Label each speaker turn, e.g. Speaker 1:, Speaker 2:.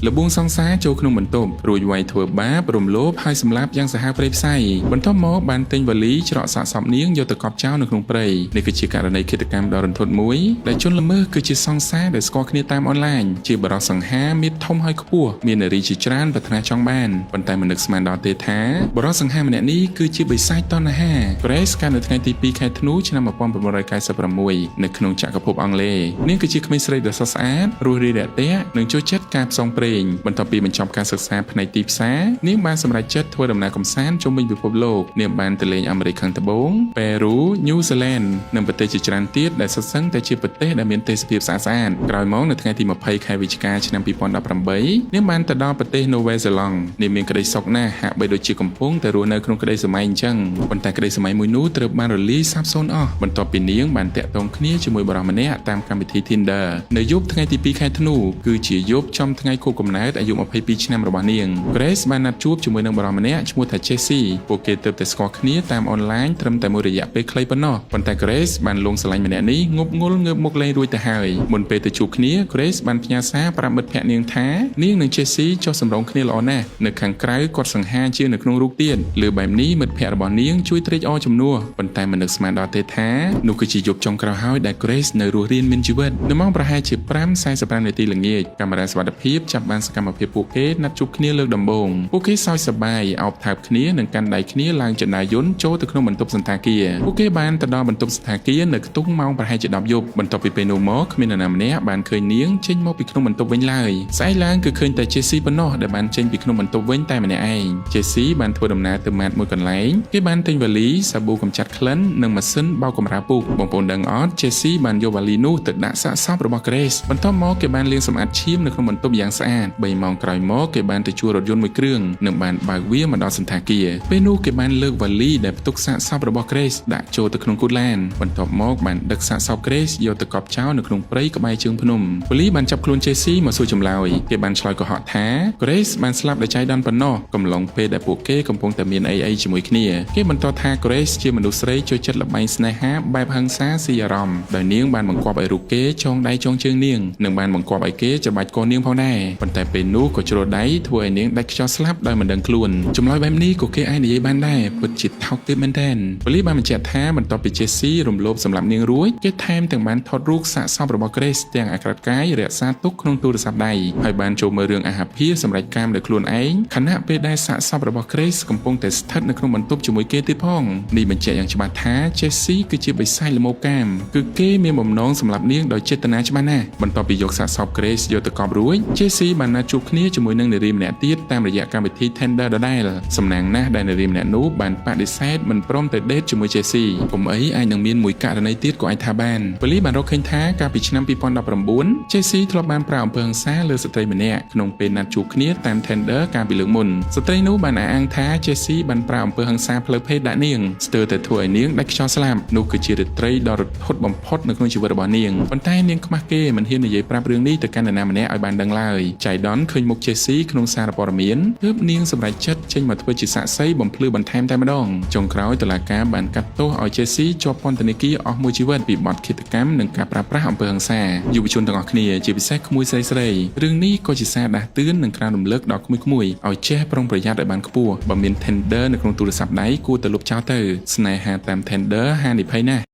Speaker 1: ល្បួងសង្សារចូលក្នុងបន្ទប់រួចវាយធ្វើបាបរំលោភហើយសម្លាប់យ៉ាងសាហាវព្រៃផ្សៃបន្ទាប់មកបានទិញវ៉ាលីច្រកសាកសពនាងយកទៅកប់ចោលនៅក្នុងព្រៃនេះគឺជាករណីឃាតកម្មដ៏រន្ធត់មួយដែលជនល្មើសគឺជាសង្សារដែលស្គាល់គ្នាតាមអនឡាញជាបរិសសង្ហាមានធំហើយខ្ពស់មាននារីជាច្រើនប្រាថ្នាចង់បានប៉ុន្តែមិននឹកស្មានដល់ទេថាបរិសសង្ហាម្នាក់នេះគឺជាបិសាចតណ្ហា Grace កើតនៅថ្ងៃទី2ខែធ្នូឆ្នាំ1996នៅក្នុងចក្រភពអង់គ្លេសនាងគឺជាក្មេងស្រីដ៏ស្រស់ស្អាតរស់រាយរាក់ទាក់និងចូលចិត្តការផ្សងព្រេងបន្ទាប់ពីបញ្ចប់ការសិក្សាផ្នែកទីផ្សារនាងបានសម្រេចចិត្តធ្វើដំណើរកម្សាន្តជុំវិញពិភពលោកនាងបានទៅលេងអាមេរិកខាងត្បូងប៉េរូញូហ្សេឡង់និងប្រទេសជាច្រើនទៀតដែលសុទ្ធសឹងតែជាប្រទេសដែលមានទេសភាពស្អាតស្អាតក្រោយមកនៅថ្ងៃទី20ខែវិច្ឆិកាឆ្នាំ2018នាងបានទៅដល់ប្រទេសនូវែលសេឡង់នាងមានក្តីសុខណាស់ហាក់បីដូចជាកំពុងតែរស់នៅក្នុងក្តីស្រមៃអញ្ចឹងប៉ុន្តែក្តីស្រមៃមួយនោះត្រូវបានរលាយសាបសូន្យអស់បន្ទាប់ពីនាងបានតាក់ទងគ្នាជាមួយបុរសម្នាក់តាមកម្មវិធី Tinder នៅយប់ថ្ងៃទី2ខែធ្នូគឺជាយប់ចំថ្ងៃខួបកំណើតអាយុ22ឆ្នាំរបស់នាង Grace បានណាត់ជួបជាមួយនឹងបុរសម្នាក់ឈ្មោះថា Jesse ពួកគេទើបតែស្គាល់គ្នាតាមអនឡាញត្រឹមតែមួយរយៈពេលខ្លីប៉ុណ្ណោះប៉ុន្តែ Grace បានលងស្រឡាញ់ម្នាក់នេះងប់ងល់ងើបមុខលែងរួចទៅហើយមុនពេលទៅជួបគ្នា Grace បានផ្ញើសារប្រាប់មិត្តភក្តិនាងថានាងនិង Jesse ចុះសម្រងគ្នាល្អណាស់នៅខាងក្រៅគាត់សង្ហាជាងនៅក្នុងរូបទៀតលើបែបនេះមិត្តភក្តិរបស់នាងជួយត្រេកអរជំនួសប៉ុន្តែមិននឹកស្មានដល់ទេថានោះគឺជាយប់ចុងក្រោយហើយដែល Grace នៅរស់រានមានជីវិតនៅម៉ោងប្រហែលជា5:45នាទីល្ងាចកាមេរ៉ាសុវត្ថិភាពចាប់បានសកម្មភាពពួកគេណាត់ជួបគ្នាលើកដំបូងពួកគេសើចសប្បាយអោបថើបគ្នានិងកាន់ដៃគ្នាឡើងជណ្ដើរយន្តចូលទៅក្នុងបន្ទប់សណ្ឋាគារពួកគេបានទៅដល់បន្ទប់សណ្ឋាគារនៅខ្ទង់ម៉ោងប្រហែលជា10យប់បន្ទាប់ពីពេលនោះមកគ្មាននរណាម្នាក់បានឃើញនាងចេញមកពីក្នុងបន្ទប់វិញឡើយស្អែកឡើងគឺឃើញតែ Jesse ប៉ុណ្ណោះដែលបានចេញពីក្នុងបន្ទប់វិញតែម្នាក់ឯង Jesse បានធ្វើដំណើរទៅម៉ាតមួយកន្លែងគេបានទិញវ៉ាលីសាប៊ូកម្ចាត់ក្លិននិងម៉ាស៊ីនបោកកម្រាលពូកបងប្អូនដឹងអត់ Jesse បានយកវ៉ាលីនោះទៅដាក់សាកសពរបស់ Grace បន្ទាប់មកគេបានលាងសម្អាតឈាមនៅក្នុងបន្ទប់យ៉ាងស្អាត3ម៉ោងក្រោយមកគេបានទៅជួលរថយន្តមួយគ្រឿងនិងបានបើកវាមកដល់សណ្ឋាគារពេលនោះគេបានលើកវ៉ាលីដែលផ្ទុកសាកសពរបស់ Grace ដាក់ចូលទៅក្នុងគូទឡានបន្ទាប់មកបានដឹកសាកសព Grace យកទៅកប់ចោលនៅក្នុងព្រៃក្បែរជើងភ្នំប៉ូលីសបានចាប់ខ្លួន Jesse មកសួរចម្លើយគេបានឆ្លើយកុហកថា Grace បានស្លាប់ដោយចៃដន្យប៉ុណ្ណោះកំឡុងពេលដែលពួកគេកំពុងតែមានអីអីជាមួយគ្នាគេបន្តថា Grace ជាមនុស្សស្រីចូលចិត្តល្បែងស្នេហាបែបហិង្សាស៊ីអារម្មណ៍ដោយនាងបានបង្គាប់ឲ្យរូបគេចងដៃចងជើងនាងនិងបានបង្គាប់ឲ្យគេច្បាច់កនាងផងដែរប៉ុន្តែពេលនោះក៏ជ្រុលដៃធ្វើឲ្យនាងដាច់ខ្យល់ស្លាប់ដោយមិនដឹងខ្លួនចម្លើយបែបនេះក៏គេអាចនិយាយបានដែរពិតជាថោកទាបមែនទែនប៉ូលីសបានបញ្ជាក់ថាបន្ទាប់ពី Jesse រំលោភសម្លាប់នាងរួចគេថែមទាំងបានថតរូបសាកសពរបស់ Grace ទាំងអាក្រាតកាយរក្សាទុកក្នុងទូរស័ព្ទដៃហើយបានចូលមើលរឿងអាហារភាសម្រាប់កាមដោយខ្លួនឯងខណៈពេលដែលសាកសពរបស់ Grace កំពុងតែស្ថិតនៅក្នុងបន្ទប់ជាមួយគេទៀតផងនេះបញ្ជាក់យ៉ាងច្បាស់ថា Jesse គឺជាបិសាចល្មោភកាមគឺគេមានបំណងសម្លាប់នាងដោយចេតនាច្បាស់ណាស់បន្ទាប់ពីយកសាកសព Grace យកទៅកប់រួច Jesse បានណាត់ជួបគ្នាជាមួយនឹងនារីម្នាក់ទៀតតាមរយៈកម្មវិធី Tinder ដដែលសំណាងណាស់ដែលនារីម្នាក់នោះបានបដិសេធមិនព្រមទៅ date ជាមួយ Jesse កុំអីអាចនឹងមានមួយករណីទៀតក៏អាចថាបានប៉ូលីសបានរកឃើញថាកាលពីឆ្នាំ2019 Jesse ធ្លាប់បានប្រើអំពើហិង្សាលើស្ត្រីម្នាក់ក្នុងពេលណាត់ជួបគ្នាតាម Tinder កាលពីលើកមុនស្ត្រីនោះបានអះអាងថា Jesse បានប្រើអំពើហិង្សាផ្លូវភេទដាក់នាងស្ទើរតែធ្វើឲ្យនាងដាច់ខ្យល់ស្លាប់នោះគឺជារាត្រីដ៏រន្ធត់បំផុតនៅក្នុងជីវិតរបស់នាងប៉ុន្តែនាងខ្មាស់គេមិនហ៊ាននិយាយប្រាប់រឿងនេះទៅកាន់នរណាម្នាក់ឲ្យបានដឹងឡើយចៃដន្យឃើញមុខ Jesse ក្នុងសារព័ត៌មានទើបនាងសម្រេចចិត្តចេញមកធ្វើជាសាក្សីបំភ្លឺបន្ថែមតែម្ដងចុងក្រោយតុលាការបានកាត់ទោសឲ្យ Jesse ជាប់ពន្ធនាគារអស់មួយជីវិតពីបទឃាតកម្មនិងការប្រើប្រាស់អំពើហិង្សាយុវជនទាំងអស់គ្នាជាពិសេសក្មួយស្រីស្រីរឿងនេះក៏ជាសារដាស់តឿននិងក្រើនរំលឹកដល់ក្មួយៗឲ្យចេះប្រុងប្រយ័ត្នឲ្យបានខ្ពស់បើមាន Tinder នៅក្នុងទូរស័ព្ទដៃគួរតែលុបចោលទៅស្នេហាតាម Tinder ហានិភ័យណាស់។